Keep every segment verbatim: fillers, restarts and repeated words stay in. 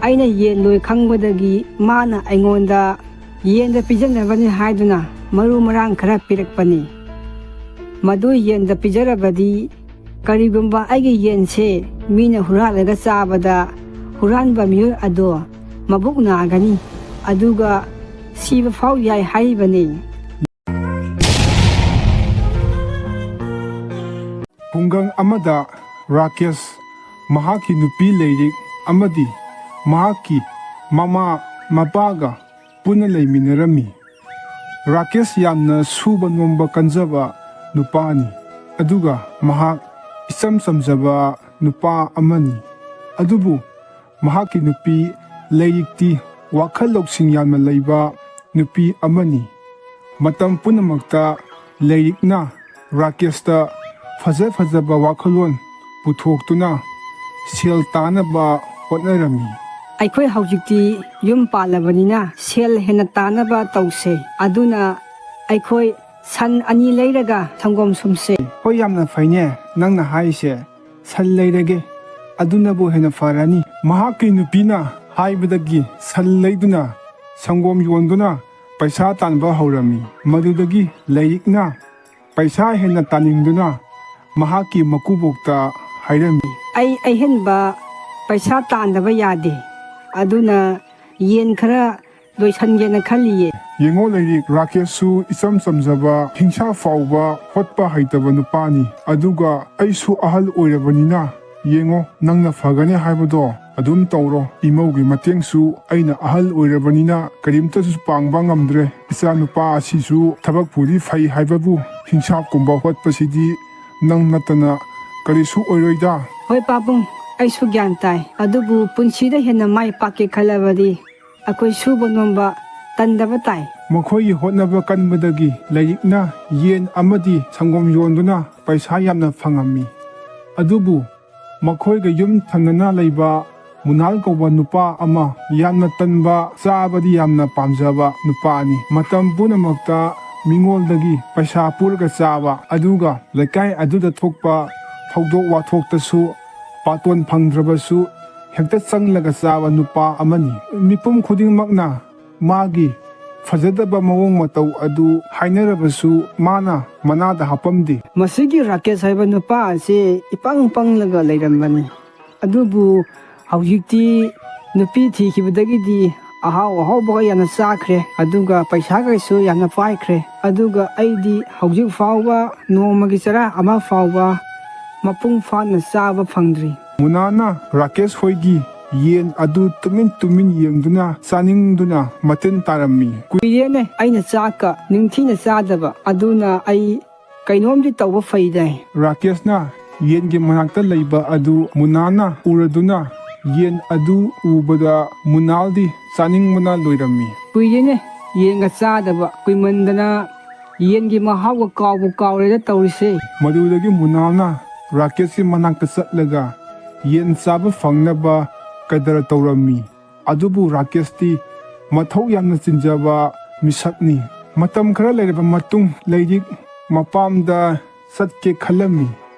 ꯑꯩꯅ ꯌꯦꯟ ꯂꯣꯏ ꯈꯪꯕꯗꯒꯤ ꯃꯥꯅ ꯑꯩꯉꯣꯟꯗ ꯌꯦꯟꯗ ꯄꯤꯖꯅꯕꯅꯤ ꯍꯥꯏꯗꯨꯅ ꯃꯔꯨ ꯃꯔꯥꯡ ꯈꯔ ꯄꯤꯔꯛꯄꯅꯤ꯫ ꯃꯗꯨ ꯌꯦꯟꯗ ꯄꯤꯖꯔꯕꯗꯤ ꯀꯔꯤꯒꯨꯝꯕ ꯑꯩꯒꯤ ꯌꯦꯟꯁꯦ ꯃꯤꯅ ꯍꯨꯔꯥꯜꯂꯒ ꯆꯥꯕꯗ ꯍꯨꯔꯥꯟꯕ ꯃꯤꯑꯣꯏ ꯑꯗꯣ ꯃꯕꯨꯛ ꯅꯥꯒꯅꯤ, ꯑꯗꯨꯒ ꯁꯤꯕ ꯐꯥꯎ ꯌꯥꯏ ꯍꯥꯏꯔꯤꯕꯅꯤ꯫ ꯈꯨꯡꯒꯪ ꯑꯃꯗ ꯔꯥꯀꯦꯁ, ꯃꯍꯥꯛꯀꯤ ꯅꯨꯄꯤ ꯂꯩꯔꯤꯛ ꯑꯃꯗꯤ ꯃꯍꯥꯛꯀꯤ ꯃꯃꯥ ꯃꯄꯥꯒ ꯄꯨꯟꯅ ꯂꯩꯃꯤꯟꯅꯔꯝꯃꯤ꯫ ꯔꯥꯀꯦꯁ ꯌꯥꯝꯅ ꯁꯨꯕ ꯅꯣꯝꯕ ꯀꯟꯖꯕ ꯅꯨꯄꯥꯅꯤ, ꯑꯗꯨꯒ ꯃꯍꯥꯛ ꯏꯆꯝ ꯆꯝꯖꯕ ꯅꯨꯄꯥ ꯑꯃꯅꯤ꯫ ꯑꯗꯨꯕꯨ ꯃꯍꯥꯛꯀꯤ ꯅꯨꯄꯤ ꯂꯩꯔꯤꯛꯇꯤ ꯋꯥꯈꯜ ꯂꯧꯁꯤꯡ ꯌꯥꯝꯅ ꯂꯩꯕ ꯅꯨꯄꯤ ꯑꯃꯅꯤ꯫ ꯃꯇꯝ ꯄꯨꯝꯅꯃꯛꯇ ꯂꯩꯔꯤꯛꯅ ꯔꯥꯀꯦꯁꯇ ꯐꯖ ꯐꯖꯕ ꯋꯥꯈꯜꯂꯣꯟ ꯄꯨꯊꯣꯛꯇꯨꯅ ꯁꯦꯜ ꯇꯥꯅꯕ ꯍꯣꯠꯅꯔꯝꯃꯤ꯫ ꯑꯩꯈꯣꯏ ꯍꯧꯖꯤꯛꯇꯤ ꯌꯨꯝ ꯄꯥꯜꯂꯕꯅꯤꯅ ꯁꯦꯜ ꯍꯦꯟꯅ ꯇꯥꯅꯕ ꯇꯧꯁꯦ꯫ ꯑꯗꯨꯅ ꯑꯩꯈꯣꯏ ꯁꯟ ꯑꯅꯤ ꯂꯩꯔꯒ ꯁꯪꯒꯣꯝ ꯁꯨꯝꯁꯦ꯫ ꯍꯣꯏ, ꯌꯥꯝꯅ ꯐꯩꯅꯦ ꯅꯪꯅ ꯍꯥꯏꯔꯤꯁꯦ꯫ ꯁꯟ ꯂꯩꯔꯒꯦ, ꯑꯗꯨꯅꯕꯨ ꯍꯦꯟꯅ ꯐꯔꯅꯤ꯫ ꯃꯍꯥꯛꯀꯤ ꯅꯨꯄꯤꯅ ꯍꯥꯏꯕꯗꯒꯤ ꯁꯟ ꯂꯩꯗꯨꯅ ꯁꯪꯒꯣꯝ ꯌꯣꯟꯗꯨꯅ ꯄꯩꯁꯥ ꯇꯥꯟꯕ ꯍꯧꯔꯝꯃꯤ꯫ ꯃꯗꯨꯗꯒꯤ ꯂꯩꯔꯤꯛꯅ ꯄꯩꯁꯥ ꯍꯦꯟꯅ ꯇꯥꯅꯤꯡꯗꯨꯅ ꯃꯍꯥꯛꯀꯤ ꯃꯀꯨꯕꯣꯛꯇ ꯍꯥꯏꯔꯝꯃꯤ꯫ ꯑꯩ ꯑꯍꯦꯟꯕ ꯄꯩꯁꯥ ꯇꯥꯟꯗꯕ ꯌꯥꯗꯦ, ꯑꯗꯨꯅ ꯌꯦꯟ ꯈꯔ ꯂꯣꯏꯁꯟꯒꯦꯅ ꯈꯜꯂꯤꯌꯦ꯫ ꯌꯦꯡꯉꯣ ꯂꯩꯔꯤꯛ, ꯔꯥꯀꯦꯁꯁꯨ ꯏꯆꯝ ꯆꯝꯖꯕ, ꯍꯤꯡꯁꯥ ꯐꯥꯎꯕ ꯍꯣꯠꯄ ꯍꯩꯇꯕ ꯅꯨꯄꯥꯅꯤ꯫ ꯑꯗꯨꯒ ꯑꯩꯁꯨ ꯑꯍꯜ ꯑꯣꯏꯔꯕꯅꯤꯅ, ꯌꯦꯡꯉꯣ, ꯅꯪꯅ ꯐꯒꯅꯤ ꯍꯥꯏꯕꯗꯣ ꯑꯗꯨꯝ ꯇꯧꯔꯣ꯫ ꯏꯃꯧꯒꯤ ꯃꯇꯦꯡꯁꯨ ꯑꯩꯅ ꯑꯍꯜ ꯑꯣꯏꯔꯕꯅꯤꯅ ꯀꯔꯤꯝꯇꯁꯨ ꯄꯥꯡꯕ ꯉꯝꯗ꯭ꯔꯦ꯫ ꯏꯆꯥꯅꯨꯄꯥ ꯑꯁꯤꯁꯨ ꯊꯕꯛꯄꯨꯗꯤ ꯐꯩ ꯍꯥꯏꯕꯕꯨ ꯍꯤꯡꯁꯥꯞꯀꯨꯝꯕ ꯍꯣꯠꯄꯁꯤꯗꯤ ꯅꯪ ꯅꯠꯇꯅ ꯀꯔꯤꯁꯨ ꯑꯣꯏꯔꯣꯏꯗ꯫ ꯍꯣꯏ ꯄꯥꯕꯨꯡ, ꯑꯩꯁꯨ ꯒ꯭ꯌꯥꯟ ꯇꯥꯏ꯫ ꯑꯗꯨꯕꯨ ꯄꯨꯟꯁꯤꯗ ꯍꯦꯟꯅ ꯃꯥꯏ ꯄꯥꯛꯀꯦ ꯈꯜꯂꯕꯗꯤ ꯑꯩꯈꯣꯏ ꯁꯨꯕ ꯅꯣꯝꯕ ꯇꯟꯗꯕ ꯇꯥꯏ꯫ ꯃꯈꯣꯏꯒꯤ ꯍꯣꯠꯅꯕ ꯀꯟꯕꯗꯒꯤ ꯂꯩꯔꯤꯛꯅ ꯌꯦꯟ ꯑꯃꯗꯤ ꯁꯪꯒꯣꯝ ꯌꯣꯟꯗꯨꯅ ꯄꯩꯁꯥ ꯌꯥꯝꯅ ꯐꯪꯉꯝꯃꯤ꯫ ꯑꯗꯨꯕꯨ ꯃꯈꯣꯏꯒ ꯌꯨꯝ ꯊꯪꯅꯅ ꯂꯩꯕ ꯃꯨꯅꯥꯜ ꯀꯧꯕ ꯅꯨꯄꯥ ꯑꯃ ꯌꯥꯝꯅ ꯇꯟꯕ, ꯆꯥꯕꯗꯤ ꯌꯥꯝꯅ ꯄꯥꯝꯖꯕ ꯅꯨꯄꯥꯅꯤ꯫ ꯃꯇꯝ ꯄꯨꯝꯅꯃꯛꯇ ꯃꯤꯉꯣꯟꯗꯒꯤ ꯄꯩꯁꯥ ꯄꯨꯔꯒ ꯆꯥꯕ, ꯑꯗꯨꯒ ꯂꯩꯀꯥꯏ ꯑꯗꯨꯗ ꯊꯣꯛꯄ ꯊꯧꯗꯣꯛ ꯋꯥꯊꯣꯛꯇꯁꯨ ꯄꯥꯇꯣꯟ ꯐꯪꯗ꯭ꯔꯕꯁꯨ ꯍꯦꯛꯇ ꯆꯪꯂꯒ ꯆꯥꯕ ꯅꯨꯄꯥ ꯑꯃꯅꯤ꯫ ꯃꯤꯄꯨꯝ ꯈꯨꯗꯤꯡꯃꯛꯅ ꯃꯥꯒꯤ ꯐꯖꯗꯕ ꯃꯑꯣꯡ ꯃꯇꯧ ꯑꯗꯨ ꯍꯥꯏꯅꯔꯕꯁꯨ ꯃꯥꯅ ꯃꯅꯥꯗ ꯍꯥꯞꯄꯝꯗꯦ꯫ ꯃꯁꯤꯒꯤ ꯔꯥꯀꯦꯁ ꯍꯥꯏꯕ ꯅꯨꯄꯥ ꯑꯁꯤ ꯏꯄꯪ ꯄꯪꯂꯒ ꯂꯩꯔꯝꯕꯅꯤ꯫ ꯑꯗꯨꯕꯨ ꯍꯧꯖꯤꯛꯇꯤ ꯅꯨꯄꯤ ꯊꯤꯈꯤꯕꯗꯒꯤꯗꯤ ꯑꯍꯥꯎ ꯑꯍꯥꯎꯕꯒ ꯌꯥꯝꯅ ꯆꯥꯈ꯭ꯔꯦ, ꯑꯗꯨꯒ ꯄꯩꯁꯥꯒꯩꯁꯨ ꯌꯥꯝꯅ ꯄꯥꯏꯈ꯭ꯔꯦ꯫ ꯑꯗꯨꯒ ꯑꯩꯗꯤ ꯍꯧꯖꯤꯛ ꯐꯥꯎꯕ ꯅꯣꯡꯃꯒꯤ ꯆꯔꯥ ꯑꯃ ꯐꯥꯎꯕ ꯃꯄꯨꯡ ꯐꯥꯅ ꯆꯥꯕ ꯐꯪꯗ꯭ꯔꯤ꯫ ꯃꯨꯅꯥꯅ ꯔꯥꯀꯦꯁ ꯍꯣꯏꯒꯤ ꯌꯦꯟ ꯑꯗꯨ ꯇꯨꯃꯤꯟ ꯇꯨꯃꯤꯟ ꯌꯦꯡꯗꯨꯅ ꯆꯥꯅꯤꯡꯗꯨꯅ ꯃꯇꯤꯟ ꯇꯥꯔꯝꯃꯤ꯫ ꯀꯨꯏꯔꯦꯅꯦ ꯑꯩꯅ ꯆꯥꯛꯀ ꯅꯤꯡꯊꯤꯅ ꯆꯥꯗꯕ, ꯑꯗꯨꯅ ꯑꯩ ꯀꯩꯅꯣꯝꯗꯤ ꯇꯧꯕ ꯐꯩꯗꯥꯏ꯫ ꯔꯥꯀꯦꯁꯅ ꯌꯦꯟꯒꯤ ꯃꯅꯥꯛꯇ ꯂꯩꯕ ꯑꯗꯨ ꯃꯨꯅꯥꯅ ꯎꯔꯗꯨꯅ ꯌꯦꯟ ꯑꯗꯨ ꯎꯕꯗ ꯃꯨꯅꯥꯜꯗꯤ ꯆꯥꯅꯤꯡꯕꯅ ꯂꯣꯏꯔꯝꯃꯤ꯫ ꯀꯨꯏꯔꯦꯅꯦ ꯌꯦꯟꯒ ꯆꯥꯗꯕ, ꯀꯨꯏꯃꯟꯗꯅ ꯌꯦꯟꯒꯤ ꯃꯍꯥꯎꯒ ꯀꯥꯎꯕꯨ ꯀꯥꯎꯔꯦꯗ ꯇꯧꯔꯤꯁꯦ꯫ ꯃꯗꯨꯗꯒꯤ ꯃꯨꯅꯥꯜꯅ ꯔꯥꯀꯦꯁꯀꯤ ꯃꯅꯥꯛꯇ ꯆꯠꯂꯒ ꯌꯦꯟ ꯆꯥꯕ ꯐꯪꯅꯕ ꯀꯗꯔ ꯇꯧꯔꯝꯃꯤ꯫ ꯑꯗꯨꯕꯨ ꯔꯥꯀꯦꯁꯇꯤ ꯃꯊꯧ ꯌꯥꯝꯅ ꯆꯤꯟꯖꯕ ꯃꯤꯁꯛꯅꯤ꯫ ꯃꯇꯝ ꯈꯔ ꯂꯩꯔꯕ ꯃꯇꯨꯡ ꯂꯩꯔꯤꯛ ꯃꯄꯥꯝꯗ ꯆꯠꯀꯦ ꯈꯜꯂꯝꯃꯤ꯫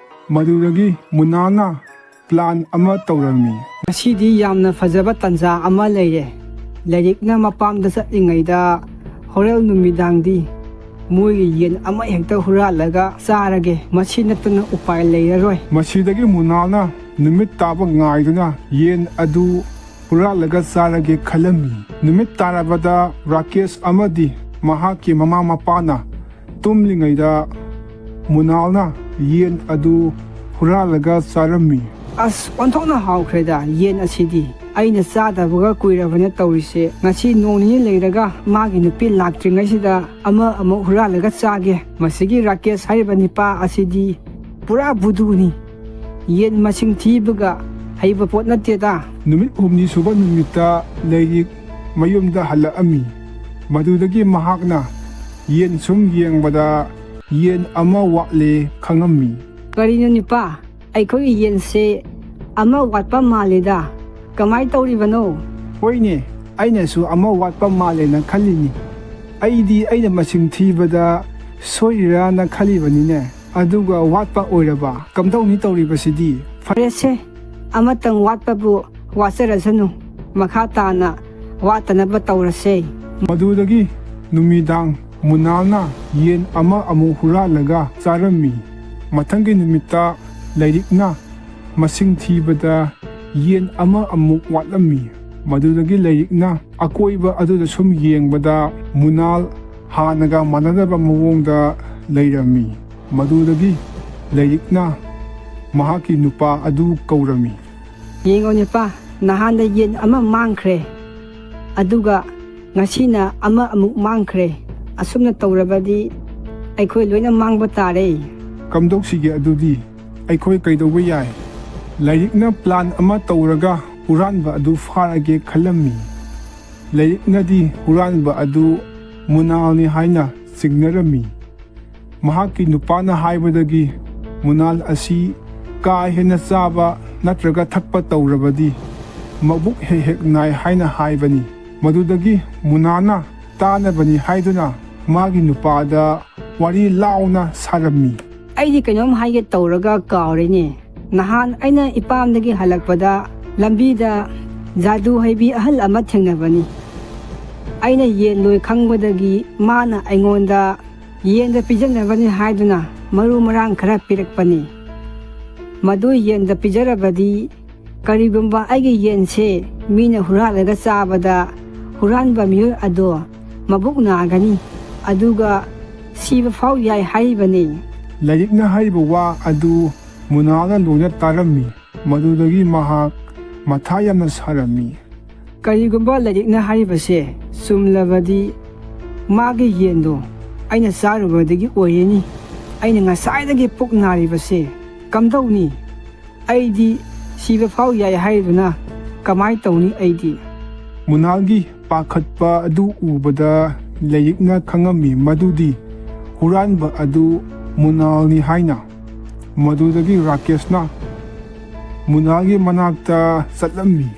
ꯃꯗꯨꯗꯒꯤ ꯃꯨꯅꯥꯅ ꯄ꯭ꯂꯥꯟ ꯑꯃ ꯇꯧꯔꯝꯃꯤ꯫ ꯉꯁꯤꯗꯤ ꯌꯥꯝꯅ ꯐꯖꯕ ꯇꯥꯟꯖꯥ ꯑꯃ ꯂꯩꯔꯦ꯫ ꯂꯥꯏꯔꯤꯛꯅ ꯃꯄꯥꯝꯗ ꯆꯠꯂꯤꯉꯩꯗ ꯍꯣꯔꯦꯟ ꯅꯨꯃꯤꯗꯥꯡꯗꯤ ꯃꯣꯏꯒꯤ ꯌꯦꯟ ꯑꯃ ꯍꯦꯛꯇ ꯍꯨꯔꯥꯜꯂꯒ ꯆꯥꯔꯒꯦ꯫ ꯃꯁꯤ ꯅꯠꯇꯅ ꯎꯄꯥꯏ ꯂꯩꯔꯔꯣꯏ꯫ ꯃꯁꯤꯗꯒꯤ ꯃꯨꯅꯥꯅ ꯅꯨꯃꯤꯠ ꯇꯥꯕ ꯉꯥꯏꯗꯨꯅ ꯌꯦꯟ ꯑꯗꯨ ꯍꯨꯔꯥꯜꯂꯒ ꯆꯥꯔꯒꯦ ꯈꯜꯂꯝꯃꯤ꯫ ꯅꯨꯃꯤꯠ ꯇꯥꯔꯕꯗ ꯔꯥꯀꯦꯁ ꯑꯃꯗꯤ ꯃꯍꯥꯛꯀꯤ ꯃꯃꯥ ꯃꯄꯥꯅ ꯇꯨꯝꯂꯤꯉꯩꯗ ꯃꯨꯅꯥꯜꯅ ꯌꯦꯟ ꯑꯗꯨ ꯍꯨꯔꯥꯜꯂꯒ ꯆꯥꯔꯝꯃꯤ꯫ ꯑꯁ, ꯑꯣꯟꯊꯣꯛꯅ ꯍꯥꯎꯈ꯭ꯔꯦꯗ ꯌꯦꯟ ꯑꯁꯤꯗꯤ꯫ ꯑꯩꯅ ꯆꯥꯗꯕꯒ ꯀꯨꯏꯔꯕꯅ ꯇꯧꯔꯤꯁꯦ꯫ ꯉꯁꯤ ꯅꯣꯡ ꯅꯤꯅꯤ ꯂꯩꯔꯒ ꯃꯥꯒꯤ ꯅꯨꯄꯤ ꯂꯥꯛꯇ꯭ꯔꯤꯉꯩꯁꯤꯗ ꯑꯃ ꯑꯃꯨꯛ ꯍꯨꯔꯥꯜꯂꯒ ꯆꯥꯒꯦ꯫ ꯃꯁꯤꯒꯤ ꯔꯥꯀꯦꯁ ꯍꯥꯏꯔꯤꯕ ꯅꯤꯄꯥ ꯑꯁꯤꯗꯤ ꯄꯨꯔꯥ ꯕꯨꯗꯨꯅꯤ꯫ ꯌꯦꯟ ꯃꯁꯤꯡ ꯊꯤꯕꯒ ꯍꯩꯕ ꯄꯣꯠ ꯅꯠꯇꯦꯗ꯫ ꯅꯨꯃꯤꯠ ꯍꯨꯝꯅꯤ ꯁꯨꯕ ꯅꯨꯃꯤꯠꯇ ꯂꯩꯔꯤꯛ ꯃꯌꯨꯝꯗ ꯍꯜꯂꯛꯑꯝꯃꯤ꯫ ꯃꯗꯨꯗꯒꯤ ꯃꯍꯥꯛꯅ ꯌꯦꯟ ꯁꯨꯝ ꯌꯦꯡꯕꯗ ꯌꯦꯟ ꯑꯃ ꯋꯥꯠꯂꯦ ꯈꯪꯉꯝꯃꯤ꯫ ꯀꯔꯤꯅꯣ ꯅꯤꯄꯥ? ꯑꯩꯈꯣꯏꯒꯤ ꯌꯦꯟꯁꯦ ꯑꯃ ꯋꯥꯠꯄ ꯃꯥꯜꯂꯦꯗ꯫ ꯀꯃꯥꯏ ꯇꯧꯔꯤꯕꯅꯣ? ꯍꯣꯏꯅꯦ, ꯑꯩꯅꯁꯨ ꯑꯃ ꯋꯥꯠꯄ ꯃꯥꯜꯂꯦꯅ ꯈꯜꯂꯤꯅꯤ꯫ ꯑꯩꯗꯤ ꯑꯩꯅ ꯃꯁꯤꯡ ꯊꯤꯕꯗ ꯁꯣꯏꯔꯤꯔꯥꯅ ꯈꯜꯂꯤꯕꯅꯤꯅꯦ꯫ ꯑꯗꯨꯒ ꯋꯥꯠꯄ ꯑꯣꯏꯔꯕ? ꯀꯝꯗꯧꯅꯤ ꯇꯧꯔꯤꯕꯁꯤꯗꯤ? ꯐꯔꯦꯁꯦ, ꯑꯃꯇꯪ ꯋꯥꯠꯄꯕꯨ ꯋꯥꯠꯆꯔꯁꯅꯨ, ꯃꯈꯥ ꯇꯥꯅ ꯋꯥꯠꯇꯅꯕ ꯇꯧꯔꯁꯦ꯫ ꯃꯗꯨꯗꯒꯤ ꯅꯨꯃꯤꯗꯥꯡ ꯃꯨꯅꯥꯜꯅ ꯌꯦꯟ ꯑꯃ ꯑꯃꯨꯛ ꯍꯨꯔꯥꯜꯂꯒ ꯆꯥꯔꯝꯃꯤ꯫ ꯃꯊꯪꯒꯤ ꯅꯨꯃꯤꯠꯇ ꯂꯩꯔꯤꯛꯅ ꯃꯁꯤꯡ ꯊꯤꯕꯗ ꯌꯦꯟ ꯑꯃ ꯑꯃꯨꯛ ꯋꯥꯠꯂꯝꯃꯤ꯫ ꯃꯗꯨꯗꯒꯤ ꯂꯩꯔꯤꯛꯅ ꯑꯀꯣꯏꯕ ꯑꯗꯨꯗ ꯁꯨꯝ ꯌꯦꯡꯕꯗ ꯃꯨꯅꯥꯜ ꯍꯥꯟꯅꯒ ꯃꯥꯟꯅꯗꯕ ꯃꯑꯣꯡꯗ ꯂꯩꯔꯝꯃꯤ꯫ ꯃꯗꯨꯗꯒꯤ ꯂꯩꯔꯤꯛꯅ ꯃꯍꯥꯛꯀꯤ ꯅꯨꯄꯥ ꯑꯗꯨ ꯀꯧꯔꯝꯃꯤ꯫ "ꯌꯦꯡꯉꯣ ꯅꯨꯄꯥ, ꯅꯍꯥꯟꯗ ꯌꯦꯟ ꯑꯃ ꯃꯥꯡꯈ꯭ꯔꯦ, ꯑꯗꯨꯒ ꯉꯁꯤꯅ ꯑꯃ ꯑꯃꯨꯛ ꯃꯥꯡꯈ꯭ꯔꯦ꯫ ꯑꯁꯨꯝꯅ ꯇꯧꯔꯕꯗꯤ ꯑꯩꯈꯣꯏ ꯂꯣꯏꯅ ꯃꯥꯡꯕ ꯇꯥꯔꯦ꯫" "ꯀꯝꯗꯧꯁꯤꯒꯦ ꯑꯗꯨꯗꯤ? ꯑꯩꯈꯣꯏ ꯀꯩꯗꯧꯕ ꯌꯥꯏ?" ꯂꯩꯔꯤꯛꯅ ꯄ꯭ꯂꯥꯟ ꯑꯃ ꯇꯧꯔꯒ ꯍꯨꯔꯥꯟꯕ ꯑꯗꯨ ꯐꯥꯔꯒꯦ ꯈꯜꯂꯝꯃꯤ꯫ ꯂꯩꯔꯤꯛꯅꯗꯤ ꯍꯨꯔꯥꯟꯕ ꯑꯗꯨ ꯃꯨꯅꯥꯜꯅꯤ ꯍꯥꯏꯅ ꯆꯤꯡꯅꯔꯝꯃꯤ꯫ ꯃꯍꯥꯛꯀꯤ ꯅꯨꯄꯥꯅ ꯍꯥꯏꯕꯗꯒꯤ ꯃꯨꯅꯥꯜ ꯑꯁꯤ ꯀꯥ ꯍꯦꯟꯅ ꯆꯥꯕ ꯅꯠꯇ꯭ꯔꯒ ꯊꯛꯄ ꯇꯧꯔꯕꯗꯤ ꯃꯕꯨꯛ ꯍꯦꯛ ꯍꯦꯛ ꯅꯥꯏ ꯍꯥꯏꯅ ꯍꯥꯏꯕꯅꯤ꯫ ꯃꯗꯨꯗꯒꯤ ꯃꯨꯅꯥꯜꯅ ꯇꯥꯅꯕꯅꯤ ꯍꯥꯏꯗꯨꯅ ꯃꯥꯒꯤ ꯅꯨꯄꯥꯗ ꯋꯥꯔꯤ ꯂꯥꯎꯅ ꯁꯥꯔꯝꯃꯤ꯫ "ꯑꯩꯗꯤ ꯀꯩꯅꯣꯝ ꯍꯥꯏꯒꯦ ꯇꯧꯔꯒ ꯀꯥꯎꯔꯦꯅꯦ꯫ ꯅꯍꯥꯟ ꯑꯩꯅ ꯏꯄꯥꯝꯗꯒꯤ ꯍꯜꯂꯛꯄꯗ ꯂꯝꯕꯤꯗ ꯖꯥꯗꯨ ꯍꯩꯕꯤ ꯑꯍꯜ ꯑꯃ ꯊꯦꯡꯅꯕꯅꯤ꯫ ꯑꯩꯅ ꯌꯦꯟ ꯂꯣꯏ ꯈꯪꯕꯗꯒꯤ ꯃꯥꯅ ꯑꯩꯉꯣꯟꯗ ꯌꯦꯟꯗ ꯄꯤꯖꯅꯕꯅꯤ ꯍꯥꯏꯗꯨꯅ ꯃꯔꯨ ꯃꯔꯥꯡ ꯈꯔ ꯄꯤꯔꯛꯄꯅꯤ꯫ ꯃꯗꯨ ꯌꯦꯟꯗ ꯄꯤꯖꯔꯕꯗꯤ ꯀꯔꯤꯒꯨꯝꯕ ꯑꯩꯒꯤ ꯌꯦꯟꯁꯦ ꯃꯤꯅ ꯍꯨꯔꯥꯜꯂꯒ ꯆꯥꯕꯗ ꯍꯨꯔꯥꯟꯕ ꯃꯤꯑꯣꯏ ꯑꯗꯣ ꯃꯕꯨꯛ ꯅꯥꯒꯅꯤ, ꯑꯗꯨꯒ ꯁꯤꯕ ꯐꯥꯎ ꯌꯥꯏ ꯍꯥꯏꯔꯤꯕꯅꯤ꯫" ꯂꯩꯔꯤꯛꯅ ꯍꯥꯏꯔꯤꯕ ꯋꯥ ꯑꯗꯨ ꯃꯨꯅꯥꯜꯅ ꯂꯣꯏꯅ ꯇꯥꯔꯝꯃꯤ꯫ ꯃꯗꯨꯗꯒꯤ ꯃꯍꯥꯛ ꯃꯊꯥ ꯌꯥꯝꯅ ꯁꯥꯔꯝꯃꯤ꯫ "ꯀꯔꯤꯒꯨꯝꯕ ꯂꯩꯔꯤꯛꯅ ꯍꯥꯏꯔꯤꯕꯁꯦ ꯆꯨꯝꯂꯕꯗꯤ ꯃꯥꯒꯤ ꯌꯦꯟꯗꯣ ꯑꯩꯅ ꯆꯥꯔꯨꯕꯗꯒꯤ ꯑꯣꯏꯔꯤꯅꯤ꯫ ꯑꯩꯅ ꯉꯁꯥꯏꯗꯒꯤ ꯄꯨꯛ ꯅꯥꯔꯤꯕꯁꯦ ꯀꯝꯗꯧꯅꯤ? ꯑꯩꯗꯤ ꯁꯤꯕ ꯐꯥꯎ ꯌꯥꯏ ꯍꯥꯏꯔꯤꯗꯨꯅ ꯀꯃꯥꯏ ꯇꯧꯅꯤ ꯑꯩꯗꯤ?" ꯃꯨꯅꯥꯜꯒꯤ ꯄꯥꯈꯠꯄ ꯑꯗꯨ ꯎꯕꯗ ꯂꯩꯔꯤꯛꯅ ꯈꯪꯉꯝꯃꯤ ꯃꯗꯨꯗꯤ ꯍꯨꯔꯥꯟꯕ ꯑꯗꯨ ꯃꯨꯅꯥꯜꯅꯤ ꯍꯥꯏꯅ꯫ ꯃꯗꯨꯗꯒꯤ ꯔꯥꯀꯦꯁꯅ ꯃꯨꯅꯥꯜꯒꯤ ꯃꯅꯥꯛꯇ ꯆꯠꯂꯝꯃꯤ꯫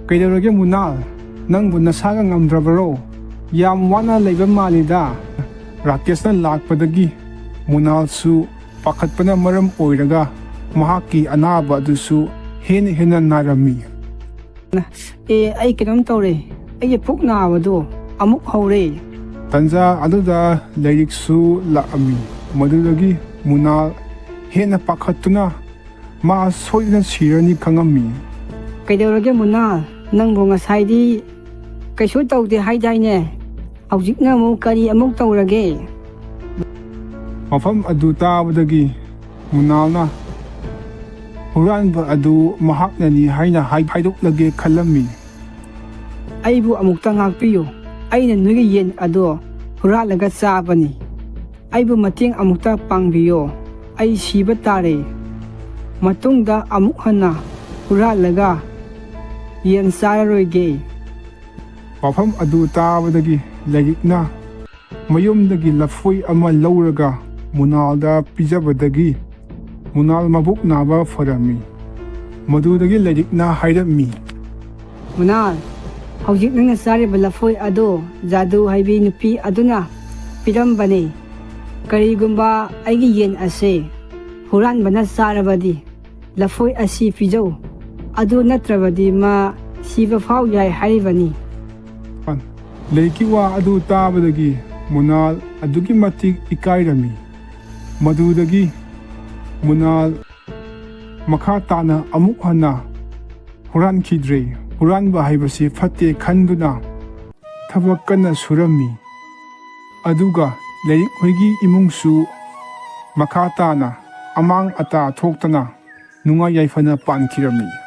"ꯀꯩꯗꯧꯔꯒꯦ ꯃꯨꯅꯥꯜ? ꯅꯪꯕꯨ ꯅꯁꯥꯒ ꯉꯝꯗ꯭ꯔꯕꯔꯣ? "ꯌꯥꯝ ꯋꯥꯅ ꯂꯩꯕ ꯃꯥꯜꯂꯤꯗ"꯫ ꯔꯥꯀꯦꯁꯅ ꯂꯥꯛꯄꯗꯒꯤ ꯃꯨꯅꯥꯜꯁꯨ ꯄꯥꯈꯠꯄꯅ ꯃꯔꯝ ꯑꯣꯏꯔꯒ ꯃꯍꯥꯛꯀꯤ ꯑꯅꯥꯕ ꯑꯗꯨꯁꯨ ꯍꯦꯟꯅ ꯍꯦꯟꯅ ꯅꯥꯔꯝꯃꯤ꯫ "ꯑꯦ, ꯑꯩ ꯀꯩꯅꯣꯝ ꯇꯧꯔꯦ꯫ ꯑꯩꯒꯤ ꯄꯨꯛ ꯅꯥꯕꯗꯣ ꯑꯃꯨꯛ ꯍꯧꯔꯦ"꯫ ꯇꯟꯖꯥ ꯑꯗꯨꯗ ꯂꯥꯏꯔꯤꯛꯁꯨ ꯂꯥꯛꯑꯝꯃꯤ꯫ ꯃꯗꯨꯗꯒꯤ ꯃꯨꯅꯥꯜ ꯍꯦꯟꯅ ꯄꯥꯈꯠꯇꯨꯅ ꯃꯥ ꯁꯣꯏꯗꯅ ꯁꯤꯔꯅꯤ ꯈꯪꯉꯝꯃꯤ꯫ "ꯀꯩꯗꯧꯔꯒꯦ ꯃꯨꯅꯥꯜ? ꯅꯪꯕꯨ ꯉꯁꯥꯏꯗꯤ ꯀꯩꯁꯨ ꯇꯧꯗꯦ ꯍꯥꯏꯗꯥꯏꯅꯦ? ꯍꯧꯖꯤꯛꯅ ꯑꯃꯨꯛ ꯀꯔꯤ ꯑꯃꯨꯛ ꯇꯧꯔꯒꯦ?" ꯃꯐꯝ ꯑꯗꯨ ꯇꯥꯕꯗꯒꯤ ꯃꯨꯅꯥꯜꯅ ꯍꯨꯔꯥꯟꯕ ꯑꯗꯨ ꯃꯍꯥꯛꯅꯅꯤ ꯍꯥꯏꯅ ꯍꯥꯏ-, ꯍꯥꯏꯗꯣꯛꯂꯒꯦ ꯈꯜꯂꯝꯃꯤ꯫ "ꯑꯩꯕꯨ ꯑꯃꯨꯛꯇ ꯉꯥꯛꯄꯤꯌꯨ꯫ ꯑꯩꯅ ꯅꯣꯏꯒꯤ ꯌꯦꯟ ꯑꯗꯣ ꯍꯨꯔꯥꯜꯂꯒ ꯆꯥꯕꯅꯤ꯫ ꯑꯩꯕꯨ ꯃꯇꯦꯡ ꯑꯃꯨꯛꯇ ꯄꯥꯡꯕꯤꯌꯨ꯫ ꯑꯩ ꯁꯤꯕ ꯇꯥꯔꯦ꯫ ꯃꯇꯨꯡꯗ ꯑꯃꯨꯛ ꯍꯟꯅ ꯍꯨꯔꯥꯜꯂꯒ ꯌꯦꯟ ꯆꯥꯔꯔꯣꯏꯒꯦ"꯫ ꯋꯥꯐꯝ ꯑꯗꯨ ꯇꯥꯕꯗꯒꯤ ꯂꯥꯏꯔꯤꯛꯅ ꯃꯌꯨꯝꯗꯒꯤ ꯂꯐꯣꯏ ꯑꯃ ꯂꯧꯔꯒ ꯃꯨꯅꯥꯜꯗ ꯄꯤꯖꯕꯗꯒꯤ ꯃꯨꯅꯥꯜ ꯃꯕꯨꯛ ꯅꯥꯕ ꯐꯔꯝꯃꯤ꯫ ꯃꯗꯨꯗꯒꯤ ꯂꯥꯏꯔꯤꯛꯅ ꯍꯥꯏꯔꯝꯃꯤ꯫ "ꯃꯨꯅꯥꯜ, ꯍꯧꯖꯤꯛ ꯅꯪꯅ ꯆꯥꯔꯤꯕ ꯂꯐꯣꯏ ꯑꯗꯨ ꯖꯥꯗꯨ ꯍꯩꯕꯤ ꯅꯨꯄꯤ ꯑꯗꯨꯅ ꯄꯤꯔꯝꯕꯅꯤ꯫ ꯀꯔꯤꯒꯨꯝꯕ ꯑꯩꯒꯤ ꯌꯦꯟ ꯑꯁꯤ ꯍꯨꯔꯥꯟꯕꯅ ꯆꯥꯔꯕꯗꯤ ꯂꯐꯣꯏ ꯑꯁꯤ ꯄꯤꯖꯧ꯫ ꯑꯗꯨ ꯅꯠꯇ꯭ꯔꯕꯗꯤ ꯃꯥ ꯁꯤꯕ ꯐꯥꯎ ꯌꯥꯏ" ꯍꯥꯏꯔꯤꯕꯅꯤ꯫ ꯂꯥꯏꯔꯤꯛꯀꯤ ꯋꯥ ꯑꯗꯨ ꯇꯥꯕꯗꯒꯤ ꯃꯨꯅꯥꯜ ꯑꯗꯨꯛꯀꯤ ꯃꯇꯤꯛ ꯏꯀꯥꯏꯔꯝꯃꯤ꯫ ꯃꯗꯨꯗꯒꯤ ꯃꯨꯅꯥꯜ ꯃꯈꯥ ꯇꯥꯅ ꯑꯃꯨꯛ ꯍꯟꯅ ꯍꯨꯔꯥꯟꯈꯤꯗ꯭ꯔꯦ꯫ ꯍꯨꯔꯥꯟꯕ ꯍꯥꯏꯕꯁꯤ ꯐꯠꯇꯦ ꯈꯟꯗꯨꯅ ꯊꯕꯛ ꯀꯟꯅ ꯁꯨꯔꯝꯃꯤ꯫ ꯑꯗꯨꯒ ꯂꯥꯏꯔꯤꯛ ꯍꯣꯏꯒꯤ ꯏꯃꯨꯡꯁꯨ ꯃꯈꯥ ꯇꯥꯅ ꯑꯃꯥꯡ ꯑꯇꯥ ꯊꯣꯛꯇꯅ ꯅꯨꯡꯉꯥꯏ ꯌꯥꯏꯐꯅ ꯄꯥꯟꯈꯤꯔꯝꯃꯤ꯫